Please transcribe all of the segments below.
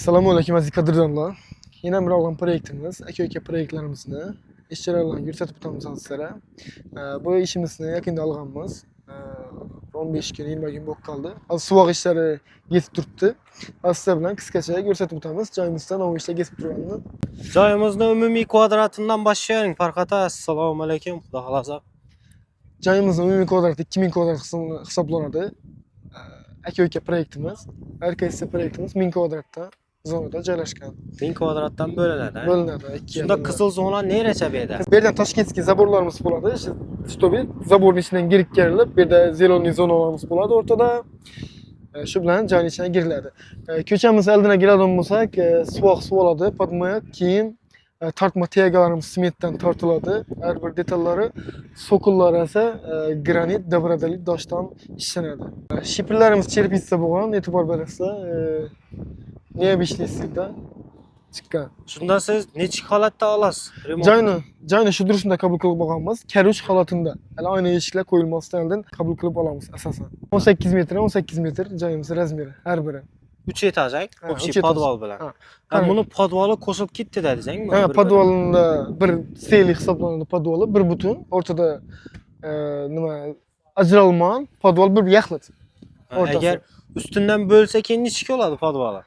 Assalomu alaykum, aziz qadrdonlar. Yana bir olgan proyektimiz, aka-uka proyektlarimizni ish jarayonlarini ko'rsatib o'tamiz sizlarga. Bu ishimizni yaqinda olganmiz. 15 kun, 20 kun bo'lib qoldi. Hozir suvoq ishlari ketib turibdi. Hozir sizlar bilan qisqacha ko'rsatib o'tamiz joyimizda nima ishlar ketib turganini. Joyimizni umumiy kvadratidan boshlaylik. Farqata, assalomu alaykum. Xudo xohlasa. Joyimizni umumiy kvadrati 2000 kvadrat hisoblanadi. Aka-uka proyektimiz. Har qaysi proyektimiz 1000 kvadratda zonada joylashgan. 1000 kvadratdan bo'linadi, ha? Bo'linadi ikkiga Shunda bo'linadi. Qizil zona nerecha bu yerda? Bu yerdan ташкентский забор larimiz bo'ladi. Чтобы забор ning ichidan girib kerilib, bu yerda зеленый zonalarimiz bo'ladi o'rtada. Shu bilan joyning ichiga giriladi. Ko'chamiz oldina kiradigan bo'lsak, suvoq suvoladi, подмоек, keyin tortma тяга larimiz sementdan tortiladi. Har bir detallari, цоколь lari esa granit, добродали toshdan ishlanadi. Shiferlarimiz черепица bo'lgan, e'tibor berasizlar. Необычный stilda chiqqan. Shunda siz nechik holatda olasiz remont? Joyni shu durishida qabul qilib olganmiz. Karush holatida. Hali oyna eshiklar qo'yilmasdan oldin qabul qilib olamiz asosan. 18 metr, 18 metr joyimiz размер i har biri. 3 etaj, Ha, общий uch etaj. Podval bilan. Ha. Ha, buni podvali qo'shilib ketdi dedingmi? Ha, podvalda bir seli hisoblanadi podvali, bir butun. O'rtada nima ajralman, podval bir yaxlit o'rtasi. Agar ustundan bo'lsa, keyin nechik bo'ladi podvali?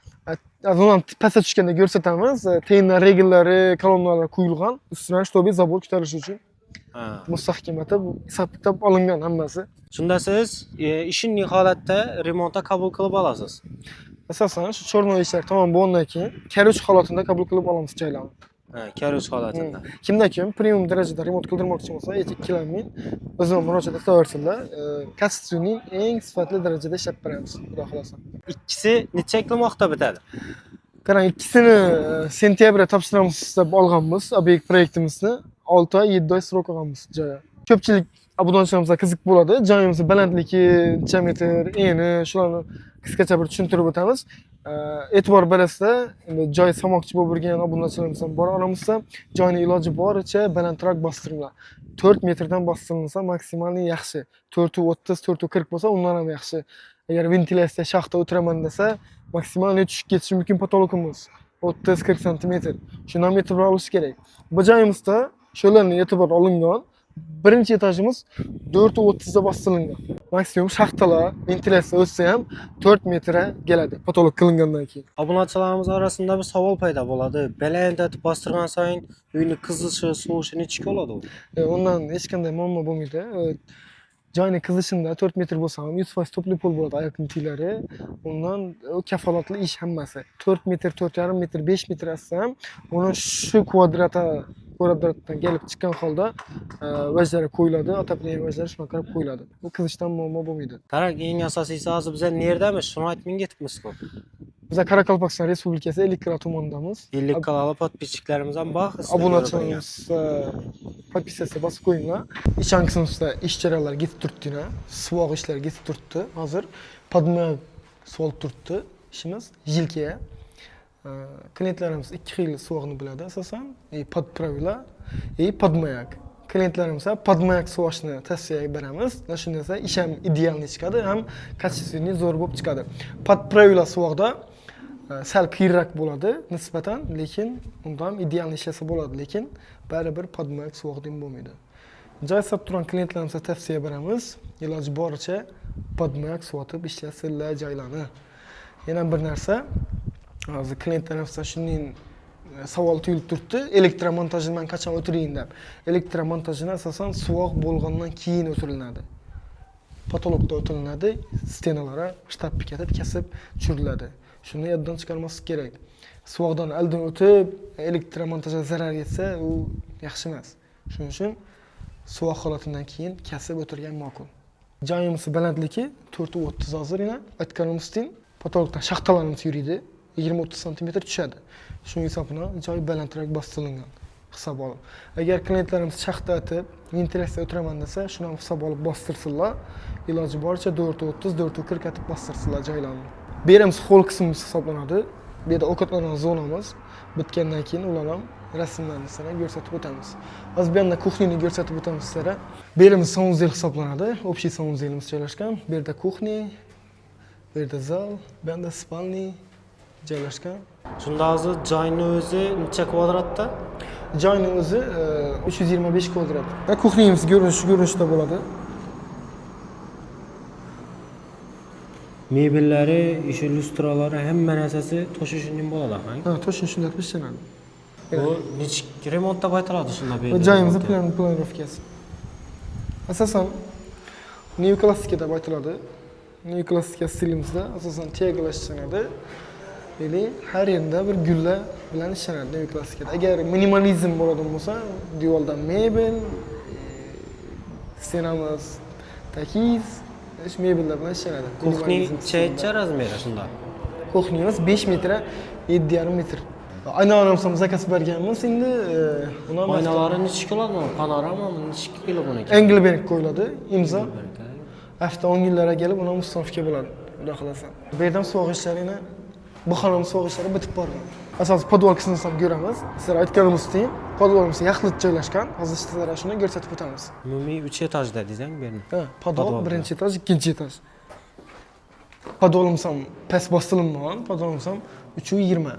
Hozir uni pastga tushganda ko'rsatamiz. Teyindan regellari, kolonnalar qo'yilgan. Ustidan чтобы забор ko'tarish uchun mustahkam etib hisob kitob olingan hammasi. Shunda siz ishinniy holatda remontda qabul qilib olasiz. Asosan shu черный ishlar tamom bo'lgandan keyin karuch holatida qabul qilib olamiz joylarni. Ha, karuch holatida. Kimda kim premium darajada remont qildirmoqchi bo'lsa, hech ikkilanmay o'zim murojaat etaversinlar. Качественный, eng sifatli darajada ishlab beramiz, xudo xohlasa. Ikkisi necha qilmoqda bitadi? Qarang, ikkisini sentyabrda topshiramiz deb olganmiz obyekt proyektimizni. 6 oy, 7 oy срок olganmiz joyi. Ko'pchilik obunachilarimizga qiziq bo'ladi. Joyimizni balandligi necha metr, eni, shularni qisqacha bir tushuntirib o'tamiz. E'tibor berasizlar, endi joy solmoqchi bo'lib yurgan obunachilarimiz ham bor oramizda. Joyni iloji boricha balandroq bostiringlar. 4 metrdan bostirilsa maksimalniy yaxshi. 4.30, 4.40 bo'lsa undan ham yaxshi. Agar ventilyatsiya shaxta o'tiraman desa, maksimalniy tushib ketishi mumkin потолок imiz. 30-40 santimetr. Shundan e'tibor olish kerak. Bu joyimizda shularni e'tibor olingan. Birinchi etajimiz 4.30 da bostirilgan. Maksimum shaxtalar, ventilyatsiya o'tsa ham 4 metrga keladi потолок qilingandan keyin. Obunachilarimiz orasida bir savol paydo bo'ladi. Baland etib bostirgan sayin uyni qizishi, sovishi nechik bo'ladi u? Undan hech qanday muammo bo'lmaydi. Joyni qizishida 4 metr bo'lsa ham 100% тёплый pol bo'ladi oyoq tiylari. Undan u kafolatli ish hammasi. 4 metr, 4,5 metr, 5 metr assa ham uni shu kvadratdan kelib chiqqan holda vajlari qo'yiladi, отопление vajlari shunga qarab qo'yiladi. Bu qizishdan muammo bo'lmaydi. Qarang, eng asosiysi, hozir biza nerdamiz? Shuni aytmay ketibmiz-ku. Biz Qoraqalpog'iston Respublikasi Ellikqal'a tumanidamiz. Ellikqal'ali подписчик larimiz ham bor. Obunachilarimiz подписаться bosib qo'yinglar. Ishon qismida ish jarayonlari ketib turibdi, suvoq ishlari ketib turibdi. Hozir подмоек solib turibdi ishimiz jilkaga. Klientlarimiz ikki xil suvoqni biladi asosan. И под правила, и подмоек. Klientlarimizga подмоек suvoqni tavsiya beramiz. Mana shunda esa ish ham идеальный chiqadi, ham качественный zo'r bo'lib chiqadi. Под правила suvoqda sal qiyinroq bo'ladi nisbatan, lekin unda ham ideal ishlasa bo'ladi, lekin baribir подмоек suvoq deb bo'lmaydi. Joy sotib turgan klientlarimizga tavsiya beramiz, iloji boricha подмоек sotib ishlasinlar joylarni. Yana bir narsa, hozir klientlarimizdan shunday savol tuyulib turibdi: elektromontajni man qachon o'tirayin deb. Elektromontajini asosan suvoq bo'lgandan keyin o'tiriladi, потолок da o'tiriladi, стена lara штампик etib kesib tushiriladi. Shuni yoddan chiqarmaslik kerak. Suvoqdan oldin o'tib elektromontajga zarar yetsa, u yaxshi emas. Shuning uchun suvoq holatidan keyin kesib o'tirgan ma'qul. Joyimiz balandligi 4.30. Hozir yana aytganimizdek, потолок dan shaxtalarimiz yuriydi, 20-30 santimetr tushadi. Shuning hisobidan joy balandroq bostirilgan hisob olib. Agar klientlarimiz shaxta otib, ventilyatsiya o'tiraman desa, shuni ham hisob olib bostirsinlar. Iloji boricha 4.30, 4.40 atib bostirsinlar joylarni. Bu yerimiz xoll qismimiz hisoblanadi. Bu yerda ovqatlanadigan zonamiz bitgandan keyin ular ham rasmlarni sizlarga ko'rsatib o'tamiz. Hozir bu yoqda кухня ni ko'rsatib o'tamiz sizlarga. Bu yerimiz санузел hisoblanadi, общий санузел imiz joylashgan. Bu yerda кухня, bu yerda zal, bu yoqda спальный joylashgan. Shunda hozir joyni o'zi necha kvadratda? Joyni o'zi 325 kvadrat. Кухня miz ko'rinishi ko'rinishda bo'ladi. Mebellari, еще lyustralari, hamma narsasi to'shishining bo'ladi, ha? Ha, точно shunday qilib ishlanadi. Bu nechik remont deb aytiladi shunda bu Bu yerda? Joyimizni планировка si. Asosan neoklassika deb aytiladi. Neoklassika stilimizda asosan tegla ishlanadi. Или har yerda bir gullar bilan ishlanadi neoklassikada. Agar minimalizm bo'ladigan bo'lsa, devordan mebel, стена miz takiz, shu mebellar bilan ishlanadi. Кухня Minimalizm stilida. necha размер i shunda? Кухня miz 5 metre, 7,5 metr. Aynalarimiz ham заказ berganmiz endi, uni ham Oynalari nechik keladi? Panoramami, nechik keladi buniki? Engelberg qo'yiladi, imzo. Hafta 10 yillarga kelib uni ham установка bo'ladi, xudo xohlasa. Bu yerdan sovuq ishlarini, bu xonam sovuq ishlari bitib borgan. Asosiy podval qismini ham ko'ramiz. Sizlar aytganimizdek, podvalimiz yaxlit joylashgan. Hozir sizlarga shuni ko'rsatib o'tamiz. Umumiy 3 etajda deding bu yerni. Ha, podval, Podval, birinchi etaj, ikkinchi etaj. Podvalimiz ham past bostirilmagan, podvalimiz ham 3,20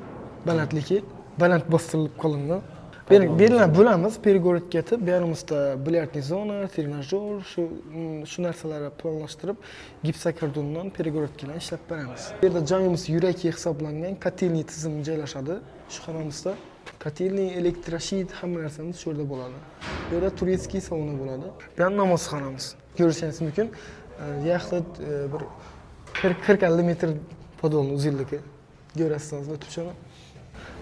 balandligi, baland bostirilib qolingan. Berilgan bo'lamiz, перегородка etib, bu yerimizda бильярдный zona, trenajyor, shu narsalarni planlashtirib, gipsokardondan перегородка larni ishlab beramiz. Bu yerda joyimiz yuraki hisoblangan котельный tizim joylashadi. Shu xonamizda котельный, электрощит, hamma narsamiz shu yerda bo'ladi. Bu yerda турецкий sauna bo'ladi. Bu ham namozxonamiz. Ko'rishingiz mumkin. Yaxlit bir 40-50 metr podvalni uzunligi. Ko'rasiz o'tib shuni.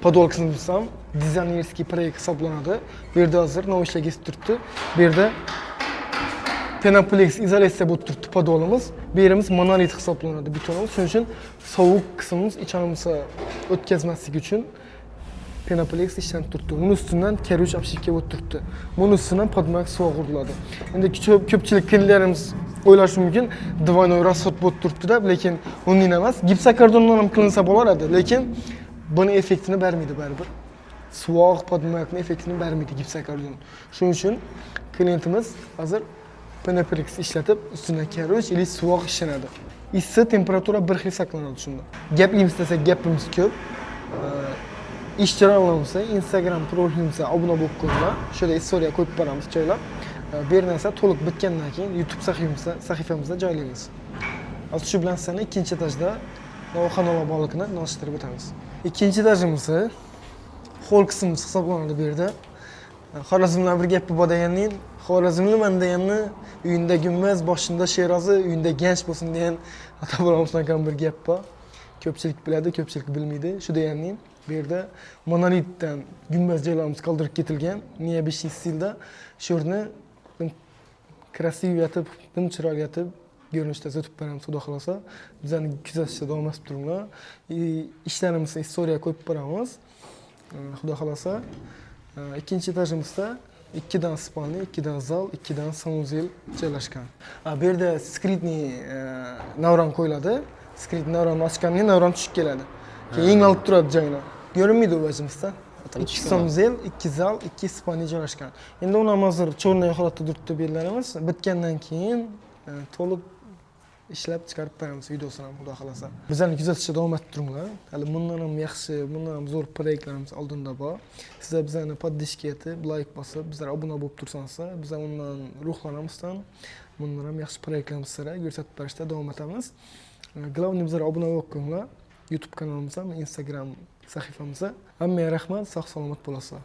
Podval qismimiz ham дизайнерский proyekt hisoblanadi. Bu yerda hozir nov ishlar ketib turibdi. Bu yerda penoplex izolyatsiya bo'lib turibdi podvalimiz. Bu yerimiz monolit hisoblanadi betonimiz. Shuning uchun sovuq qismimiz ichanimizga o'tkazmaslik uchun penoplex ishlanib turibdi. Uni ustidan короче обшивка bo'lib turibdi. Buni ustidan подмоек suv uriladi. Endi ko'pchilik klientlarimiz o'ylashi mumkin, двойной расход bo'lib turibdi deb, lekin unday emas. Gipsokardondan ham qilinsa bo'lardi, lekin buni effektini bermaydi baribir. Suvoq подмоек ni effektini bermaydi gipsokardon. Shuning uchun klientimiz hozir penoplex ishlatib, ustidan короче или suvoq ishlanadi. Issi temperatura bir xil saqlanadi shunda. Gaplaymiz desak gapimiz ko'p. Ish jarayonimizda Instagram profilimizga obuna bo'lib qo'yinglar. Shu yerda istoriya qo'yib boramiz joylab. Bu narsa to'liq bitgandan keyin YouTube sahifamizda joylaymiz. Hozir shu bilan sizlarni ikkinchi etajda xonalar borligini tanishtirib o'tamiz. Ikkinchi etajimizni hol qismimiz hisoblanadi bu yerda. Xorazmlar bir gapi bor deganning, Xorazmliman deganni uyinda gumbaz, boshında Sherozi, uyinda ganch bo'lsin degan ota bobomizdan ham bir gap bor. Ko'pchilik biladi, ko'pchilik bilmaydi. Shu deganning bu yerda monolitdan gumbaz joylarimiz qoldirib ketilgan, необычный stilda. Shu yerni красиво yotib, dim chiroyli yotib ko'rinishda o'tib beramiz, xudo xohlasa. Bizani kuzatishda davom etib turinglar. И ishlarimizni istoriya qo'yib boramiz. Xudo xohlasa. Ikkinchi etajimizda ikkidan спальня, ikkidan zal, ikkidan санузел joylashgan. Bu yerda скрытный navron qo'yiladi. Скрытный navronni ochgandan keyin navron tushib keladi. Keyin yengilib turadi joyini. Ko'rinmaydi u vajimizda. Ikki санузел, ikki zal, ikki спальня joylashgan. Endi uni ham hozir черный holatda turibdi bu yerlarimiz. Bitgandan keyin to'liq ishlab chiqarib beramiz videosini ham, xudo xohlasa. Bizlarni kuzatishda davom etib turinglar. Hali bundan ham yaxshi, bundan ham zo'r proyektlarimiz oldinda bor. Sizlar bizlarni поддержка etib, layk bosib, bizlar obuna bo'lib tursangiz, biz ham undan ruhlanamizdan, bundan ham yaxshi proyektlarimizni sizlarga ko'rsatib berishda davom etamiz. Главный bizlarga obuna bo'lib qo'yinglar. YouTube kanalimizga, Instagram sahifamizga. Hammaga rahmat, sog' salomat bo'lasizlar.